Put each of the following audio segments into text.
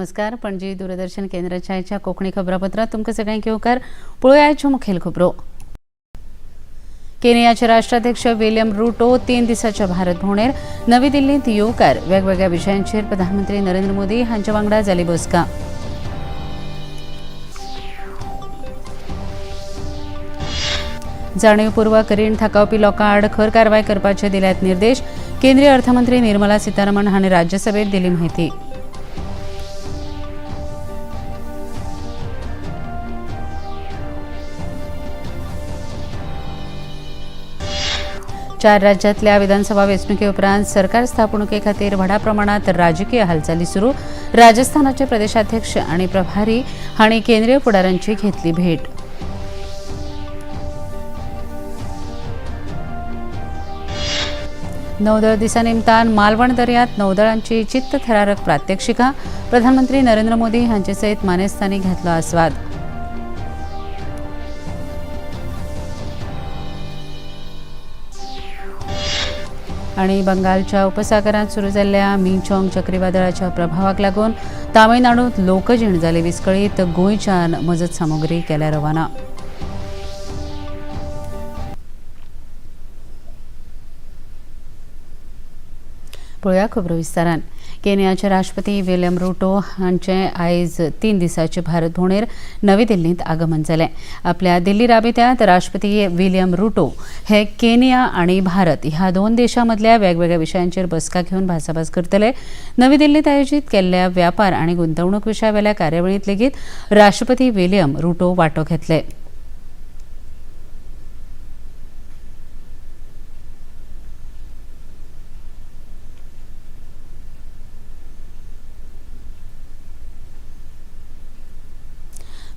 नमस्कार. पणजी दूरदर्शन केंद्राच्या आयच्या कोंकणी खबरापत्रात तुमकां सगळ्यांक येवकार. पळोवया आयच्यो मुखेल खबरो. केनियाचे राष्ट्राध्यक्ष विलियम रुटो 3 दिसाच्या भारत भोंवडेर नवी दिल्लींत येवकार. वेगवेगळ्या विशयांचेर प्रधानमंत्री नरेंद्र मोदी हांच्या वांगडा जाली बसका. जाणीवपूर्वक रीण थाकावपी लोकां आड खर कारवाय करपाचे दिल्यात निर्देश. केंद्रीय अर्थमंत्री निर्मला सीतारामन हांणी राज्यसभेत दिली माहिती. चार राज्यातल्या विधानसभा वेंचणुके उपरांत सरकार स्थापणुके खातीर व्हडा प्रमाणात राजकीय हालचाली सुरू. राजस्थानाचे प्रदेशाध्यक्ष आणि प्रभारी हांणी केंद्रीय फुडाऱ्यांची घेतली भेट. नौदळ दिसा निमतान मालवण दर्यांत नौदळांची चित्तथरारक प्रात्यक्षिकां. प्रधानमंत्री नरेंद्र मोदी हांचे सयत मानेस्तांनी घेतलो आस्वाद. आणि बंगालच्या उपसागरात सुरू जाल्ल्या मिंगचॉंग चक्रीवादळाच्या प्रभावाक लागून तामिळनाडूंत लोकजीण जाली विस्कळीत. गोंयच्यान मजत सामुग्री केल्या रवाना. पळोवया खबरो विस्तारान. केनियाचे राष्ट्रपती विलियम रुटो हांचे आयज 3 दिसाचे भारत भोंवडेर नवी दिल्लींत आगमन जालें. आपल्या दिल्ली राबित्यांत राष्ट्रपती विलियम रुटो हे केनिया आनी भारत ह्या 2 देशां मदल्या वेगवेगळ्या विशयांचेर बसका घेवन भासाभास करतले. नवी दिल्लींत आयोजीत केल्ल्या व्यापार आनी गुंतवणूक विशयावेल्या कार्यावळींत लेगीत राष्ट्रपती विलियम रुटो वांटो घेतले.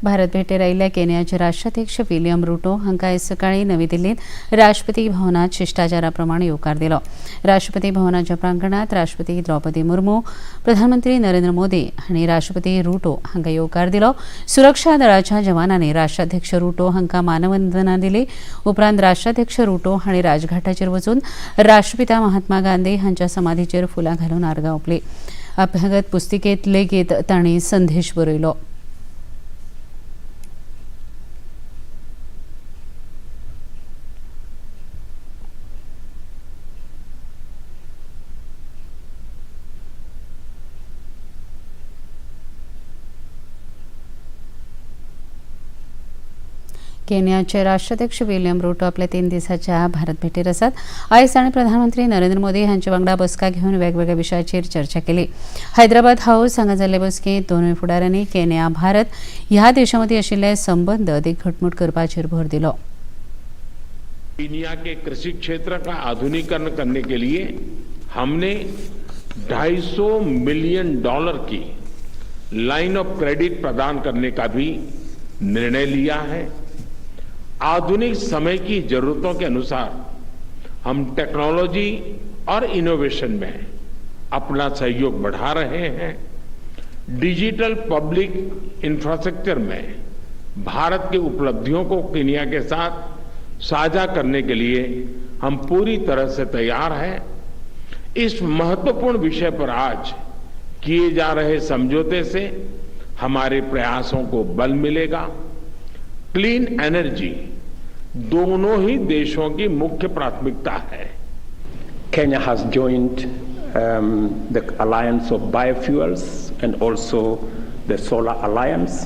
भारत भेटेर आयिल्ल्या केनियाचे राष्ट्राध्यक्ष विलियम रुटो हांकां आयज सकाळीं नवी दिल्लींत राष्ट्रपती भवनात शिश्टाचारा प्रमाण येवकार दिलो. राष्ट्रपती भवनाच्या प्रांगणांत राष्ट्रपती द्रौपदी मुर्मू, प्रधानमंत्री नरेंद्र मोदी हांणी राष्ट्रपती रुटो हांकां येवकार दिलो. सुरक्षा दळाच्या जवानांनी राष्ट्राध्यक्ष रुटो हांकां मानवंदना दिली. उपरांत राष्ट्राध्यक्ष रुटो हांणी राजघाटाचेर वचून राष्ट्रपिता महात्मा गांधी हांच्या समाधीचेर फुलां घालून आर्गां ओंपली. अभ्यागत पुस्तिकेंत लेगीत तांणी संदेश बरयलो. केनियाचे राष्ट्राध्यक्ष विलियम रुटो आपल्या 3 दिसाच्या भारत भेटीर आसात. आयज तांणी प्रधानमंत्री नरेंद्र मोदी हांचे वांगडा बसका घेवन वेगवेगळ्या विशयाचेर चर्चा केली. हैदराबाद हाऊस हांगा जाल्ले बसकेंत दोनूय फुडाऱ्यांनी केनिया भारत ह्या देशां मदीं आशिल्ले संबंद अदीक घटमूट करपाचेर भर दिलो. केनिया के कृषि क्षेत्र का आधुनिकीकरण करने के लिए हमने $250 मिलियन की लाइन ऑफ क्रेडिट प्रदान करने का भी निर्णय लिया है. आधुनिक समय की जरूरतों के अनुसार हम टेक्नोलॉजी और इनोवेशन में अपना सहयोग बढ़ा रहे हैं. डिजिटल पब्लिक इंफ्रास्ट्रक्चर में भारत की उपलब्धियों को केनिया के साथ साझा करने के लिए हम पूरी तरह से तैयार हैं. इस महत्वपूर्ण विषय पर आज किए जा रहे समझौते से हमारे प्रयासों को बल मिलेगा. क्लीन एनर्जी दोनों ही देशों की मुख्य प्राथमिकता है. Kenya has joined the Alliance of Biofuels and also the Solar Alliance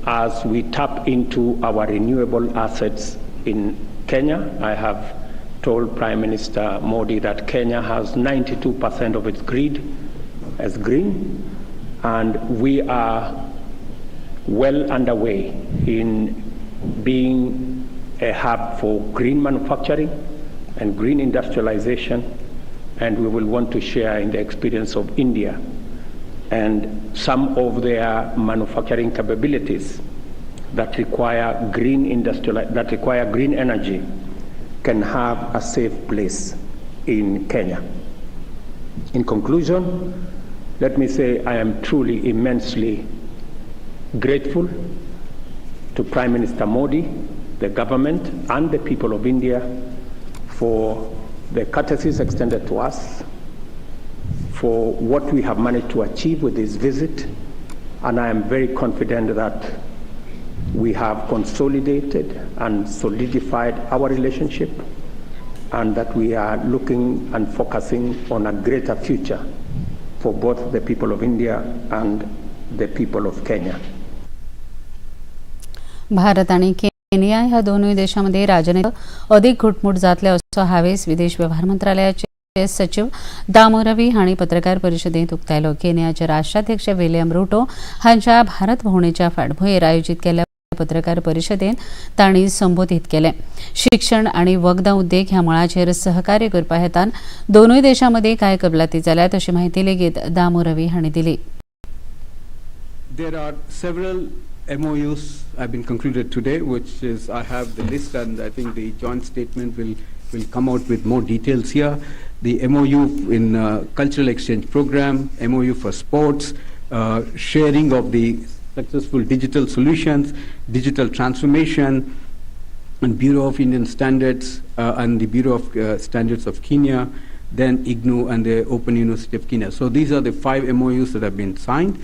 as we tap into our renewable assets in Kenya. I have told Prime Minister Modi that Kenya has 92% of its grid as green, and we are well underway in being a hub for green manufacturing and green industrialization, and we will want to share in the experience of India and some of their manufacturing capabilities that require green industrial, that require green energy can have a safe place in Kenya. In conclusion, let me say I am truly immensely grateful to Prime Minister Modi, the government, and the people of India for the courtesies extended to us, for what we have managed to achieve with this visit. And I am very confident that we have consolidated and solidified our relationship and that we are looking and focusing on a greater future for both the people of India and the people of Kenya. Bharat आणि केनिया ह्या दोनूय देशांमध्ये राजनैतिक अधिक घुटमूट जातले असो हावेस विदेश वेव्हार मंत्रालयाचे सचिव दामो रवी हांणी पत्रकार परिशदेंत उक्तायलो. केनियाचे राष्ट्राध्यक्ष विलियम रुटो हांच्या भारत भोवणेच्या फाटभुंयेर आयोजीत केल्ल्या पत्रकार परिशदेंत तांणी संबोधीत केलें. शिक्षण आनी वखदां उद्देग ह्या मळाचेर सहकार्य करपा हेतान दोनूय देशां कांय कबलाती जाल्यात अशी म्हायती लेगीत दामो रवी हांणी दिली. There are several MOUs have been concluded today, which is, I have the list, and I think the joint statement will come out with more details here. The MOU in cultural exchange program, MOU for sports, sharing of the successful digital solutions, digital transformation, and Bureau of Indian Standards and the Bureau of Standards of Kenya, then IGNOU and the Open University of Kenya. So these are the 5 MOUs that have been signed.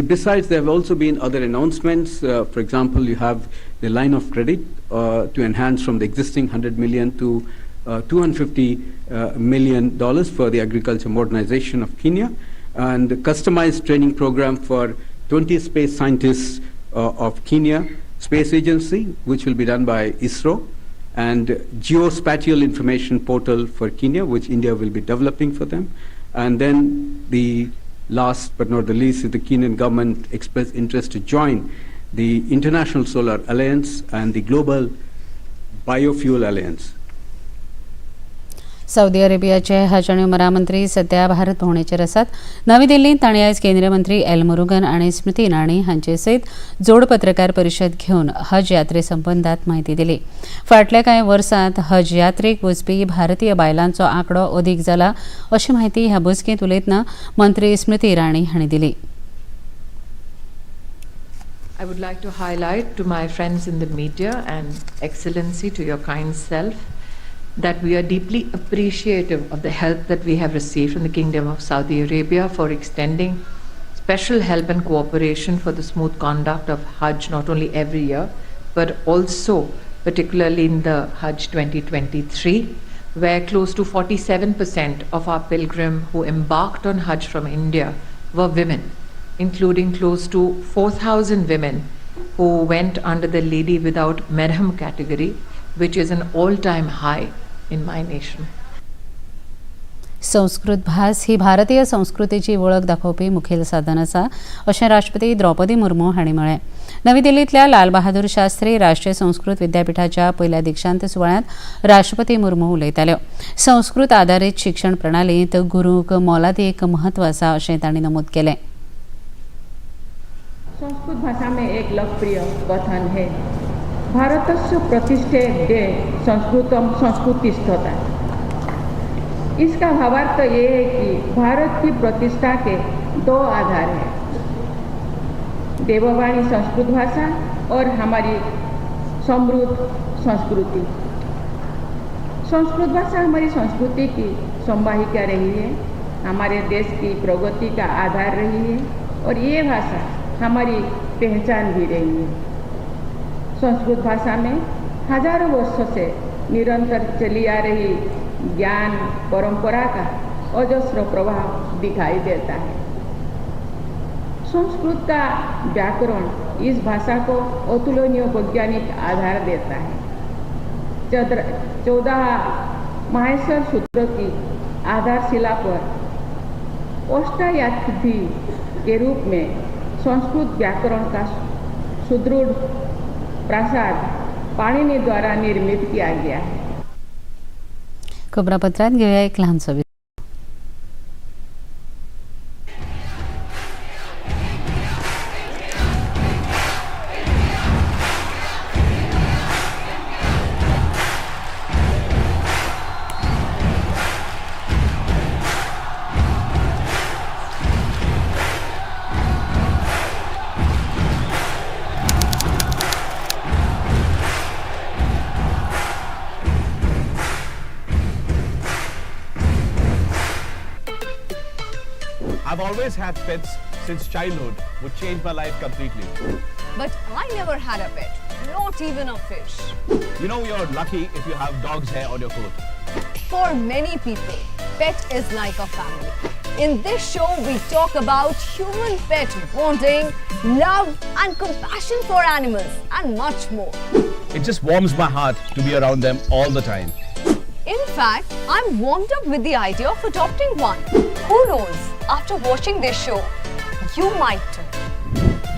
Besides, there have also been other announcements. For example, you have the line of credit to enhance from the existing $100 million to $250 million for the agriculture modernization of Kenya, and the customized training program for 20 space scientists of Kenya Space Agency, which will be done by ISRO, and geospatial information portal for Kenya, which India will be developing for them. And then the last but not the least is the Kenyan government expressed interest to join the International Solar Alliance and the Global Biofuel Alliance. Saudi अरेबियाचे हज आनी उमरा मंत्री सध्या भारत भोवणेचेर आसात. नवी दिल्लींत तांणी आयज केंद्रीय मंत्री एल मुरुगन आनी स्मृती इराणी हांचे सयत जोड पत्रकार परिशद घेवन हज यात्रे संबंदांत म्हायती दिली. फाटल्या कांय वर्सांत हज यात्रेक वचपी भारतीय बायलांचो आंकडो अदीक जाला अशी म्हायती ह्या बसकेंत उलयतना मंत्री स्मृती इराणी हांणी दिली. I would like to highlight to my friends in the media and Excellency to your kind self that we are deeply appreciative of the help that we have received from the Kingdom of Saudi Arabia for extending special help and cooperation for the smooth conduct of Hajj not only every year, but also particularly in the Hajj 2023, where close to 47% of our pilgrim who embarked on Hajj from India were women, including close to 4,000 women who went under the Lady Without Mehram category, which is an all-time high in my nation. Sanskrit भास ही भारतीय संस्कृतीची वळख दाखोवपी मुखेल साधन आसा अशें राष्ट्रपती द्रौपदी मुर्मू हांणी म्हळें. नवी दिल्लींतल्या लाल बहादूर शास्त्री राष्ट्रीय संस्कृत विद्यापिठाच्या पयल्या दीक्षांत सुवाळ्यांत राष्ट्रपती मुर्मू उलयताल्यो. संस्कृत आदारीत शिक्षण प्रणालींत गुरूंक मोलादीक म्हत्व आसा अशें तांणी नमूद केलें. संस्कृत भाषा में एक लोकप्रिय कथन है, भारतस्य प्रतिष्ठे दे संस्कृतम संस्कृतिस्थता। इसका भावार्थ ये है कि भारत की प्रतिष्ठा के दो आधार हैं, देववाणी संस्कृत भाषा और हमारी समृद्ध संस्कृति। संस्कृत भाषा हमारी संस्कृति की संवाहिका रही है, हमारे देश की प्रगति का आधार रही है और ये भाषा हमारी पहचान भी रही है। संस्कृत भाषा में हजारों वर्षों से निरंतर चली आ रही ज्ञान परंपरा का अजस्र प्रभाव दिखाई देता है। संस्कृत का व्याकरण इस भाषा को अतुलनीय वैज्ञानिक आधार देता है। 14 माहेश्वर सूत्र की आधारशिला पर अष्टाध्यायी के रूप में संस्कृत व्याकरण का सुदृढ़ प्रासाद पाणिनि द्वारा निर्मित किया गया है। खबरापत्रात घेऊया एक लहानसं विराम. I've always had pets since childhood would change my life completely. But I never had a pet, not even a fish. You know, you're lucky if you have dog's hair on your coat. For many people, pet is like a family. In this show, we talk about human-pet bonding, love and compassion for animals, and much more. It just warms my heart to be around them all the time. In fact, I'm warmed up with the idea of adopting one. Who knows, after watching this show, you might too.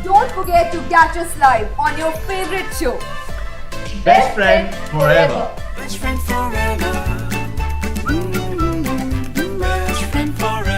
Don't forget to catch us live on your favorite show, Best Friend Forever. Best friend forever. Best friend forever.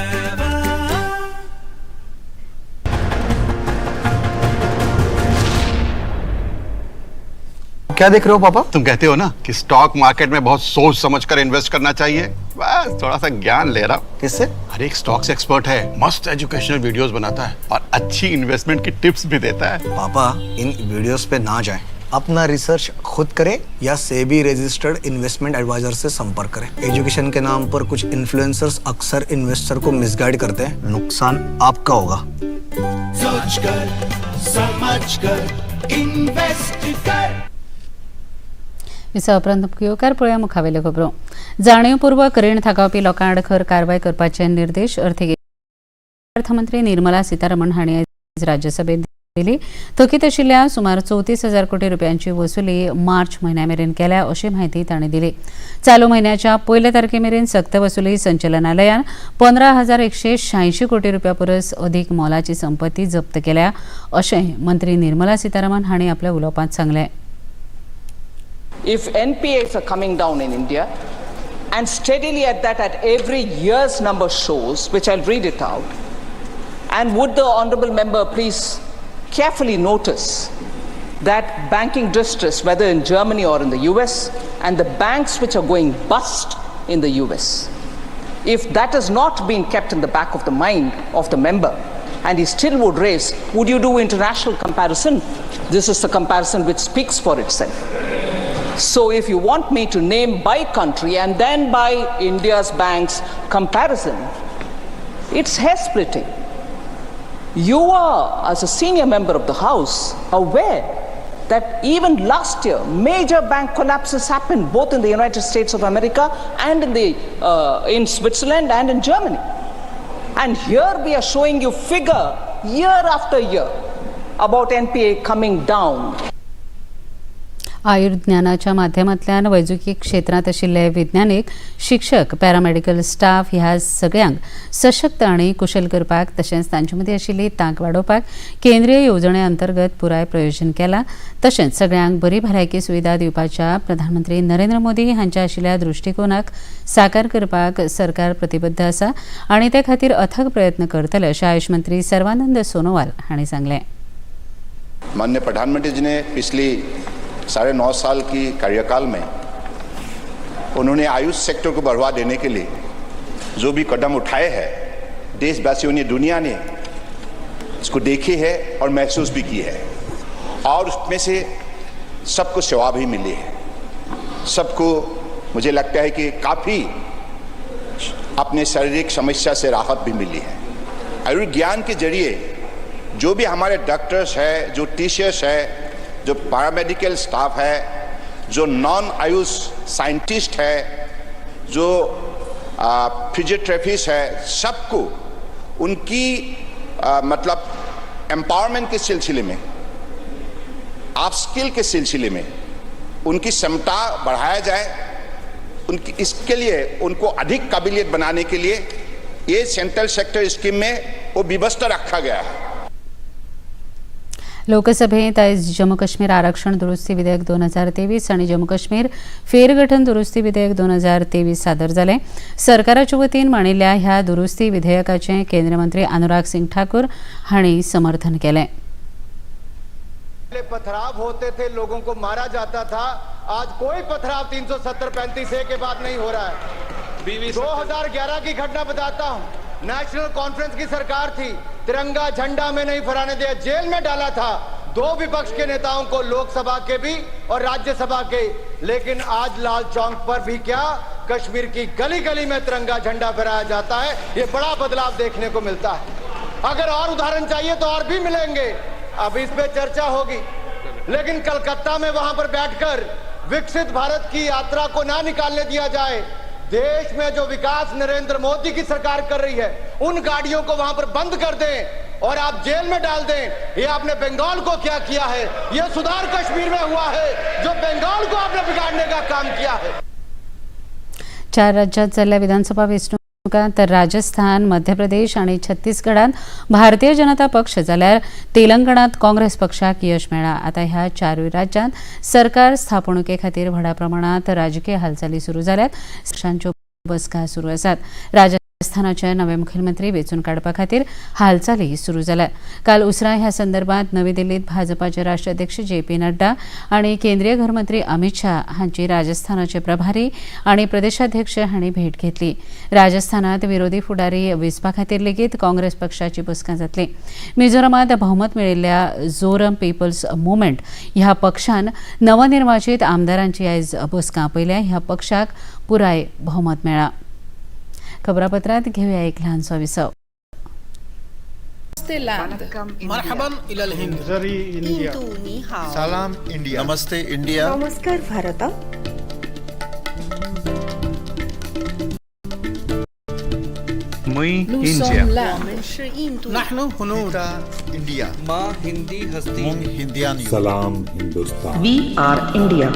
क्या देख रहे हो पापा? तुम कहते हो ना कि stock market में बहुत सोच समझ कर इन्वेस्ट करना चाहिए। बस थोड़ा सा ज्ञान ले रहा हूँ। किससे? अरे एक स्टॉक्स एक्सपर्ट है, मस्त एजुकेशनल वीडियोस बनाता है और अच्छी इन्वेस्टमेंट की टिप्स भी देता है। पापा, इन वीडियोस पे ना जाएं। अपना रिसर्च खुद करें या सेबी रजिस्टर्ड इन्वेस्टमेंट एडवाइजर से संपर्क करें। एजुकेशन के नाम पर कुछ इन्फ्लुएंसर्स अक्सर इन्वेस्टर को मिसगाइड करते हैं, नुकसान आपका होगा। सोच कर, समझ कर, इन्वेस्ट कर। विसा उपरांत येवकार पळोवया मुखावेल्यो खबरो. जाणीवपूर्वक रीण थाकावपी लोकां आड खर कारवाय करपाचे निर्देश अर्थीक अर्थमंत्री निर्मला सीतारमण हांणी आयज राज्यसभेत दिली. थकीत आशिल्ल्या सुमार 34,000 कोटी रुपयांची वसुली मार्च म्हयन्या मेरेन केल्या अशी म्हायती तांणी दिली. चालू म्हयन्याच्या पयले तारखे मेरेन सक्त वसुली संचलनालयान 15,186 कोटी रुपया परस अदीक मोलाची संपत्ती जप्त केल्या अशें मंत्री निर्मला सीतारमण हांणी आपल्या उलोवपांत सांगलें. If NPAs are coming down in India, and steadily at that, at every year's number shows, which I'll read it out, and would the honourable member please carefully notice that banking distress, whether in Germany or in the US, and the banks which are going bust in the US, if that has not been kept in the back of the mind of the member, and he still would raise, would you do international comparison? This is the comparison which speaks for itself. So if you want me to name by country and then by India's banks comparison, it's hair splitting. You are, as a senior member of the House, aware that even last year, major bank collapses happened both in the United States of America and in Switzerland and in Germany. And here we are showing you figure year after year about NPA coming down. आयुर्ज्ञानाच्या माध्यमांतल्यान वैजकी क्षेत्रांत आशिल्ले विज्ञानीक, शिक्षक, paramedical staff ह्या सगळ्यांक सशक्त आनी कुशल करपाक तशेंच तांचे मदीं आशिल्ली तांक वाडोवपाक केंद्रीय येवजणे अंतर्गत पुराय प्रयोजन केलां. तशेंच सगळ्यांक बरी भलायकी सुविधा दिवपाच्या प्रधानमंत्री नरेंद्र मोदी हांच्या आशिल्ल्या दृश्टिकोनाक साकार करपाक सरकार प्रतिबद्ध आसा आनी ते खातीर अथक प्रयत्न करतले अशें आयुष मंत्री सर्वानंद सोनोवाल हांणी सांगलें. माननीय प्रधानमंत्री जी ने पिछली 9.5 साल की कार्यकाल में उन्होंने आयुष सेक्टर को बढ़ावा देने के लिए जो भी कदम उठाए हैं, देशवासियों ने, दुनिया ने इसको देखी है और महसूस भी की है और उसमें से सबको सेवा भी मिली है। सबको मुझे लगता है कि काफ़ी अपने शारीरिक समस्या से राहत भी मिली है। आयुर्ज्ञान के जरिए जो भी हमारे डॉक्टर्स हैं, जो टीचर्स हैं, जो पैरामेडिकल स्टाफ है, जो नॉन आयुष साइंटिस्ट है, जो फिजियोथेरेपिस्ट है, सबको उनकी मतलब एम्पावरमेंट के सिलसिले में, आप स्किल के सिलसिले में उनकी क्षमता बढ़ाया जाए, उनकी इसके लिए उनको अधिक काबिलियत बनाने के लिए ये सेंट्रल सेक्टर स्कीम में वो व्यवस्था रखा गया है। लोकसभेत आयज जम्मू काश्मीर आरक्षण दुरुस्ती विधेयक 2023 आनी जम्मू काश्मीर फेरगठन दुरुस्ती विधेयक 2023 सादर जालें. सरकाराच्या वतीन मांडिल्ल्या ह्या दुरुस्ती विधेयकाचें केंद्रीय मंत्री अनुराग सिंग ठाकूर हांणी समर्थन केलें. पहले पथराव होते थे, लोगों को मारा जाता था। आज कोई पथराव 370 35 ए के बाद नहीं हो रहा है। 2011 की घटना बताता हूं। नेशनल कॉन्फ्रेंस की सरकार थी, तिरंगा झंडा में नहीं फहराने दिया, जेल में डाला था दो विपक्ष के नेताओं को, लोकसभा के भी और राज्यसभा के। लेकिन आज लाल चौक पर भी क्या, कश्मीर की गली गली में तिरंगा झंडा फहराया जाता है। ये बड़ा बदलाव देखने को मिलता है। अगर और उदाहरण चाहिए तो और भी मिलेंगे, अब इस पे चर्चा होगी। लेकिन कलकत्ता में वहां पर बैठकर विकसित भारत की यात्रा को ना निकालने दिया जाए। देश में जो विकास नरेंद्र मोदी की सरकार कर रही है, उन गाड़ियों को वहां पर बंद कर दें और आप जेल में डाल दें। ये आपने बंगाल को क्या किया है, ये सुधार कश्मीर में हुआ है, जो बंगाल को आपने बिगाड़ने का काम किया है। 4 राज्यात जाल्ल्या विधानसभा वेंचणुकांत तर राजस्थान, मध्य प्रदेश आनी छत्तीसगडांत भारतीय जनता पक्ष जाल्यार तेलंगणांत काँग्रेस पक्षाक यश मेळ्ळां। आतां ह्या 4 राज्यांत सरकार स्थापणुके खातीर व्हडा प्रमाणांत राजकीय हालचाली सुरू जाल्यात। पक्षांच्यो बसका सुरू आसात। राजस्थानाचे नवे मुखेलमंत्री वेंचून काडपा खातीर हालचाली सुरू जाल्यात। काल उसरां ह्या संदर्भात नवी दिल्लीत भाजपाचे राष्ट्राध्यक्ष जे पी नड्डा आनी केंद्रीय घरमंत्री अमित शाह हांची राजस्थानाचे प्रभारी आनी प्रदेशाध्यक्ष हांणी भेट घेतली। राजस्थानात विरोधी फुडारी वेंचपा खातीर लेगीत काँग्रेस पक्षाची बसका जातली। मिझोरमात भोवमत मेळिल्ल्या झोरम पीपल्स मुवमेंट ह्या पक्षान नवनिर्वाचित आमदारांची आयज बसका आपयल्या। ह्या पक्षाक पुराय भोवमत मेळ्ळां। खबरापत्रात घेऊया एक ल्हानसो विसव। सलाम इंडिया, नमस्ते इंडिया, नमस्कार भारत। इंडिया, माँ हिंदी हस्ती, हिंदियानी, सलाम Hindustan, We are India.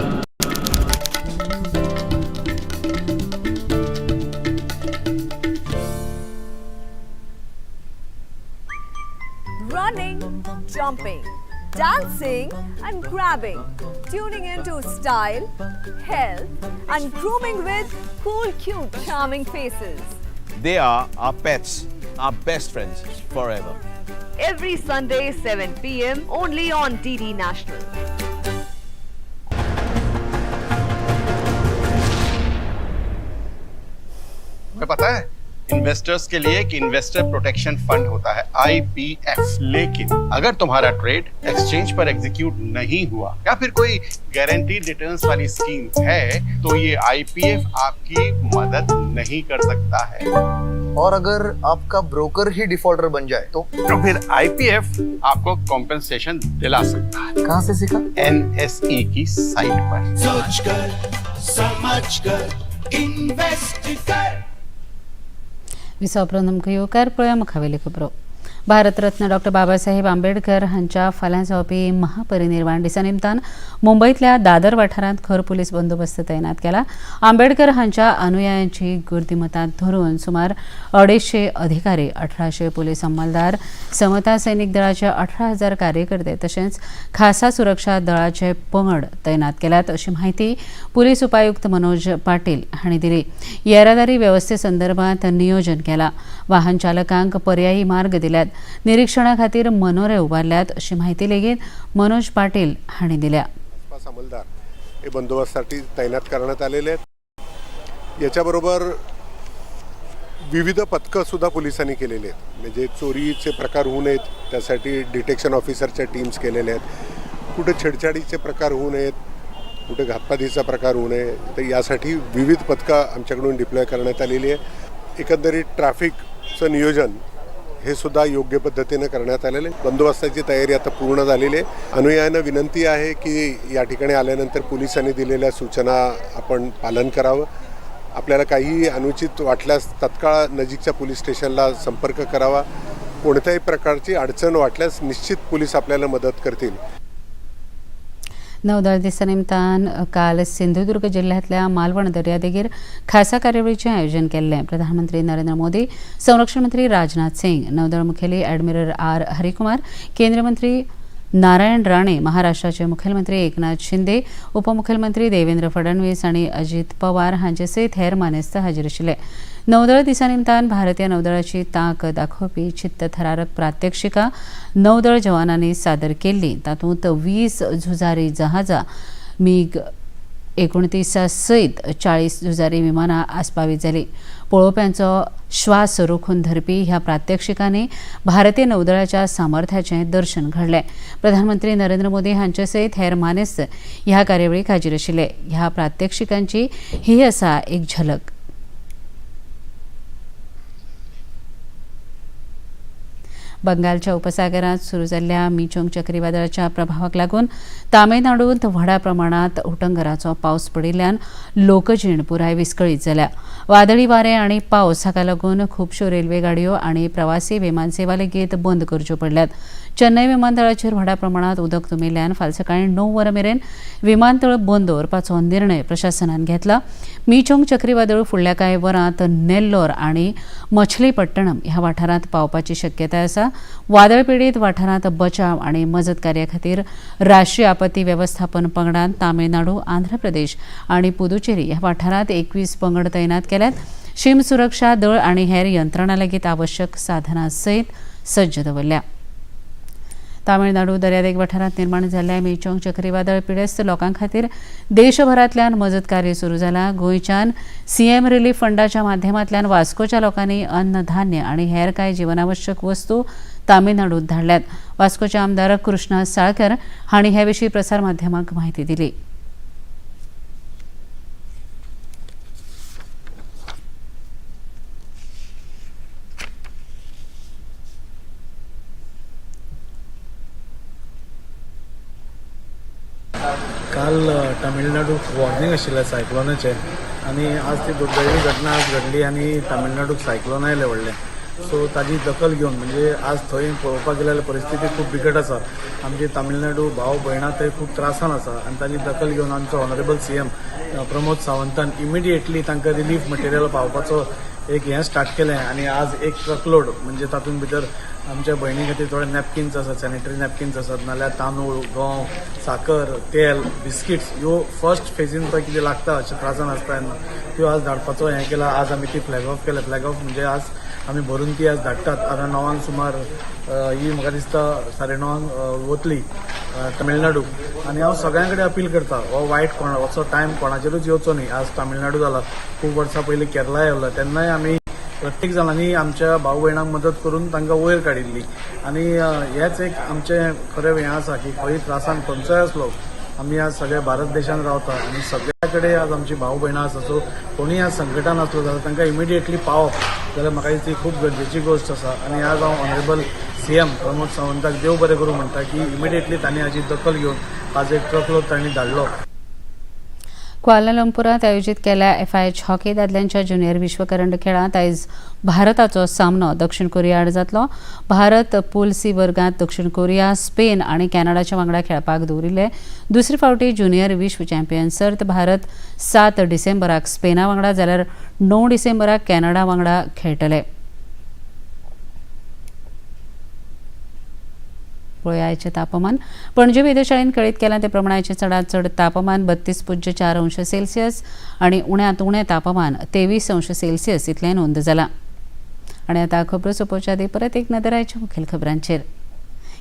Running, jumping, dancing and grabbing, tuning into style, health and grooming with cool, cute, charming faces. They are our pets, our best friends forever. Every Sunday 7 p.m. only on DD National. तुम्हें पता है investors K लिए एक investor protection fund होता है IPF। लेकिन अगर तुम्हारा trade exchange पर execute नहीं हुआ या फिर कोई गारंटीड रिटर्न्स वाली स्कीम है तो ये IPF आपकी मदद नहीं कर सकता है। और अगर आपका ब्रोकर ही डिफॉल्टर बन जाए तो फिर IPF आपको कॉम्पेंसेशन दिला सकता है। कहाँ से सीखा? NSE की साइट पर। सोच कर, समझ कर, इन्वेस्ट कर। विसव उपरांत आमकां येवकार पळोवया मुखावेली खबरो। भारतरत्न डॉक्टर बाबासाहेब आंबेडकर हांच्या फाल्यां जावपी महापरिनिर्वाण दिसा निमतान मुंबयतल्या दादर वाठारांत खर पुलीस बंदोबस्त तैनात केला। आंबेडकर हांच्या अनुयायांची गर्दी मतांत धरून सुमार 250 अधिकारी, 1800 पुलीस अंमलदार, समता सैनिक दळाचे 18,000 कार्यकर्ते तशेंच खासा सुरक्षा दळाचे पंगड तैनात केल्यात अशी माहिती पुलीस उपायुक्त मनोज पाटील हांणी दिली। येरादारी वेवस्थे संदर्भात नियोजन केला। वाहन चालकांक पर्यायी मार्ग दिल्यात। निरीक्षणा खातीर मनोरे उबारल्यात अशी माहिती लेगीत मनोज पाटील हांणी दिल्या। आसपास अंमलदार हे बंदोबस्तासाठी तैनात करण्यात आलेले आहेत। याच्याबरोबर विविध पथकंसुद्धा पोलिसांनी केलेली आहेत। म्हणजे चोरीचे प्रकार होऊ नयेत त्यासाठी डिटेक्शन ऑफिसरच्या टीम्स केलेल्या आहेत। कुठे छेडछाडीचे प्रकार होऊ नयेत, कुठे घातपातीचा प्रकार होऊ नये तर यासाठी विविध पथकं आमच्याकडून डिप्लॉय करण्यात आलेली आहे। एकंदरीत ट्रॅफिकचं नियोजन हे सुद्धा योग्य पद्धतीने करण्यात आलेले आहे। बंदोबस्ताची तयारी आता पूर्ण झालेली आहे। अनुयायांना विनंती आहे की या ठिकाणी आल्यानंतर पोलिसांनी दिलेल्या सूचना आपण पालन करावं। आपल्याला काही अनुचित वाटल्यास तत्काळ नजीकच्या पोलीस स्टेशनला संपर्क करावा। कोणत्याही प्रकारची अडचण वाटल्यास निश्चित पोलीस आपल्याला मदत करतील। नौदळ दिसा निमतान काल सिंधुदुर्ग जिल्ह्यांतल्या मालवण दर्यादेगेर खासा कार्यावळीचें आयोजन केल्लें। प्रधानमंत्री नरेंद्र मोदी, संरक्षण मंत्री राजनाथ सिंग, नौदळ मुखेली ॲडमिरल आर हरिकुमार, केंद्रीय मंत्री नारायण राणे, महाराष्ट्राचे मुखेलमंत्री एकनाथ शिंदे, उपमुखेलमंत्री देवेंद्र फडणवीस आनी अजित पवार हांचे सयत हेर मानेस्त हाजीर आशिल्ले। नौदळ दिसा निमतान भारतीय नौदळाची तांक दाखोवपी चित्तथरारक प्रात्यक्षिकां नौदळ जवानांनी सादर केल्ली। तातूंत 20 झुजारी जहाजां, मिग 29 सयत 40 झुजारी विमानां आस्पावीत जाली। पळोवप्यांचो श्वास रोखून धरपी ह्या प्रात्यक्षिकांनी भारतीय नौदळाच्या सामर्थ्याचें दर्शन घडलें। प्रधानमंत्री नरेंद्र मोदी हांचे सयत हेर मानेस्त ह्या कार्यावळीक हाजीर आशिल्ले। ह्या प्रात्यक्षिकांची ही आसा एक झलक। बंगालच्या उपसागरांत सुरू जाल्ल्या मिचोंग चक्रीवादळाच्या प्रभावाक लागून तामिळनाडूंत व्हडा प्रमाणांत उटंगराचो पावस पडिल्ल्यान लोकजीण पुराय विस्कळीत जाल्या. वादळी वारें आनी पावस हाका लागून खुबश्यो रेल्वे गाडयो आनी प्रवासी विमानसेवा लेगीत बंद करच्यो पडल्यात. चेन्नय विमानतळाचेर व्हडा प्रमाणांत उदक तुमिल्ल्यान फाल्यां सकाळीं 9 वरां मेरेन विमानतळ बंद दवरपाचो निर्णय प्रशासनान घेतला. मिचोंग चक्रीवादळ फुडल्या कांय वरांत नेल्लोर आनी मछलीपट्टणम ह्या वाठारांत पावपाची शक्यताय आसा. वादळ पिडीत वाठारांत बचाव आनी मजत कार्या खातीर राष्ट्रीय आपत्ती वेवस्थापन पंगडान तामिळनाडू, आंध्र प्रदेश आनी पुदुचेरी ह्या वाठारांत 21 पंगड तैनात केल्यात. शीम सुरक्षा दळ आनी हेर यंत्रणा लेगीत आवश्यक साधनां सयत सज्ज दवरल्या. तामिळनाडू दर्यादेग वाठारांत निर्माण जाल्ल्या मिचोंग चक्रीवादळ पिडेस्त लोकां खातीर देशभरांतल्यान मजत कार्य सुरू जालां. गोंयच्यान सीएम रिलीफ फंडाच्या माध्यमांतल्यान वास्कोच्या लोकांनी अन्न, धान्य आनी हेर कांय जीवनावश्यक वस्तू तामिळनाडूंत धाडल्यात. वास्कोचे आमदार कृष्णा साळकर हांणी हे विशीं प्रसार माध्यमांक म्हायती दिली. काल तामिळनाडूक वॉर्निंग आशिल्लें सायक्लोनाचें आनी आज ती दुर्दैवी घटना आज घडली आनी तामिळनाडूक सायक्लोन आयलें व्हडलें. सो ताजी दखल घेवन म्हणजे आज थंय पळोवपाक गेल्यार परिस्थिती खूब बिकट आसा. आमची तामिळनाडू भाव भयणां थंय खूब त्रासान आसा आनी ताजी दखल घेवन आमचो ऑनरेबल सीएम प्रमोद सावंतान इमिडिएटली तांकां रिलीफ मटेरियल पावपाचो एक हें स्टार्ट केलें आनी आज एक ट्रकलोड म्हणजे तातूंत भितर आमच्या भयणी खातीर थोडे नॅपकिन्स आसात, सॅनिटरी नॅपकिन्स आसात, नाल्यार तांदूळ, गंव, साकर, तेल, बिस्किट्स ह्यो फर्स्ट फेजीन पळय कितें लागता अशें त्रासान आसता तेन्ना त्यो आज धाडपाचो हें केलां. आज आमी ती फ्लॅग ऑफ केलें. फ्लॅग ऑफ म्हणजे आज आमी भरून ती आज धाडटात. आतां 9 सुमार ही म्हाका दिसता 9:30 वतली तमिळनाडू. आनी हांव सगळ्यां कडेन अपील करता, हो वायट कोणाचो टायम कोणाचेरूच येवचो न्ही. आज तामिळनाडू जाला, खूब वर्सां पयलीं केरला येयलो, तेन्नाय आमी प्रत्येक जाणांनी आमच्या भाव भयणांक मदत करून तांकां वयर काडिल्ली. आनी हेच एक आमचें खरें हें आसा की खंय त्रासान खंयचोय आसलो, आमी आज सगळे भारत देशांत रावता आनी सगळ्या कडेन आज आमची भाव भयणां आसा. सो कोणूय आज संकटान आसलो जाल्यार तांकां इमिडिएटली पावप जाल्यार म्हाका दिसता ही खूब गरजेची गोश्ट आसा. आनी आज हांव ऑनरेबल सीएम प्रमोद सावंताक देव बरें करूं म्हणटा की इमिडिएटली तांणी हाजी दखल घेवन आज एक ट्रकलोड तांणी धाडलो. क्वालालंपुरात आयोजित केल्या एफआयएच हॉकी दादल्यांच्या ज्युनियर विश्वकरंड खेळांत आयज भारताचो सामनो दक्षिण कोरिया आड जातलो. भारत पूल सी वर्गांत दक्षिण कोरिया, स्पेन आनी कॅनडाच्या वांगडा खेळपाक दवरिल्ले. दुसरे फावटी ज्युनियर विश्व चॅम्पियन सर्त भारत 7 डिसेंबराक स्पेना वांगडा जाल्यार 9 डिसेंबराक कॅनडा वांगडा खेळटले. पळोवया आयचें तापमान. पणजे वेधशाळेन कळीत केलां ते प्रमाण आयचें चडांत चड तापमान 32.4 अंश सेल्सियस आनी उण्यांत उणें तापमान 23 अंश सेल्सियस इतलें नोंद जालां. आनी आतां खबरो सोंपोवच्या आदीं परत एक नदर आयच्या मुखेल खबरांचेर.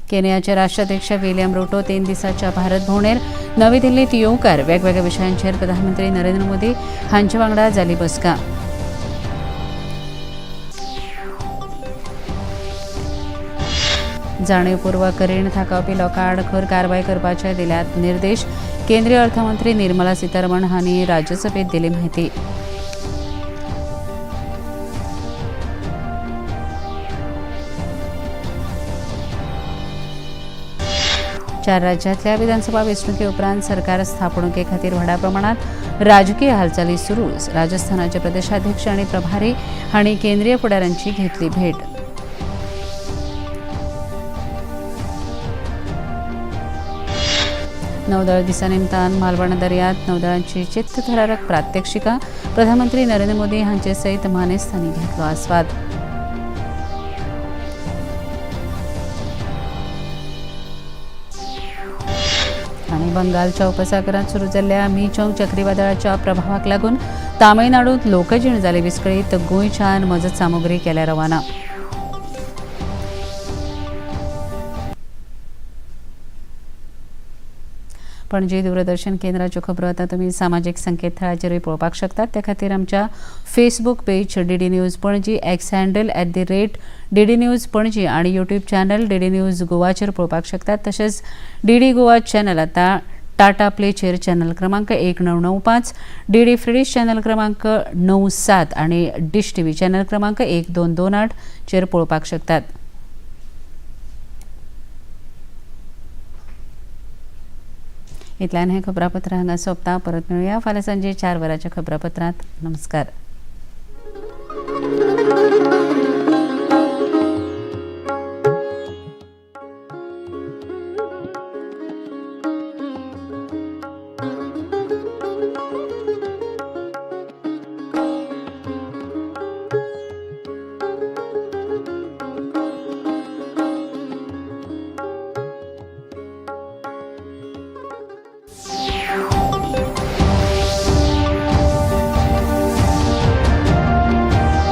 केनियाचे राष्ट्राध्यक्ष विलियम रुटो 3 दिसाच्या भारत भोंवडेर नवी दिल्लीत येवकार. वेगवेगळ्या विशयांचेर प्रधानमंत्री नरेंद्र मोदी हांचे वांगडा जाली बसका. जाणीवपूर्वक रीण थाकावपी लोकां आड खर कारवाय करपाचे दिल्यात निर्देश. केंद्रीय अर्थमंत्री निर्मला सीतारमण हांणी राज्यसभेत दिली म्हायती. चार राज्यांतल्या विधानसभा वेंचणुके उपरांत सरकार स्थापणुके खातीर व्हडा प्रमाणात राजकीय हालचाली सुरू. राजस्थानाचे प्रदेशाध्यक्ष आनी प्रभारी हांणी केंद्रीय फुडाऱ्यांची घेतली भेट. नौदळ दिसा निमतान मालवण दर्यांत नौदळांची चित्तथरारक प्रात्यक्षिका. प्रधानमंत्री नरेंद्र मोदी हांचे सयत मानेस्तांनी घेतलो आस्वाद. आनी बंगालच्या उपसागरांत सुरू जाल्ल्या मिचोंग चक्रीवादळाच्या प्रभावाक लागून तामिळनाडूंत लोकजीण जाली विस्कळीत. गोंयच्यान मजत सामुग्री केल्या रवाना. पणजी दूरदर्शन केंद्राच्यो खबरो आतां तुमी सामाजीक संकेतथळाचेरूय पळोवपाक शकतात. त्या खातीर आमच्या Facebook page DD news Panaji, X handle @DD news Panaji आनी यूट्यूब चॅनल डीडी न्यूज गोवाचेर पळोवपाक शकतात. तशेंच डीडी गोवा चॅनल आतां टाटा प्लेचेर चॅनल क्रमांक 1995, डीडी फ्रीडिश चॅनल क्रमांक 97 आनी डिश टीव्ही चॅनल क्रमांक 1228 चेर पळोवपाक शकतात. इतल्यान हें खबरापत्र हांगा सोंपता. परत मेळुया फाल्यां सांजे 4 वरांच्या खबरापत्रांत. नमस्कार.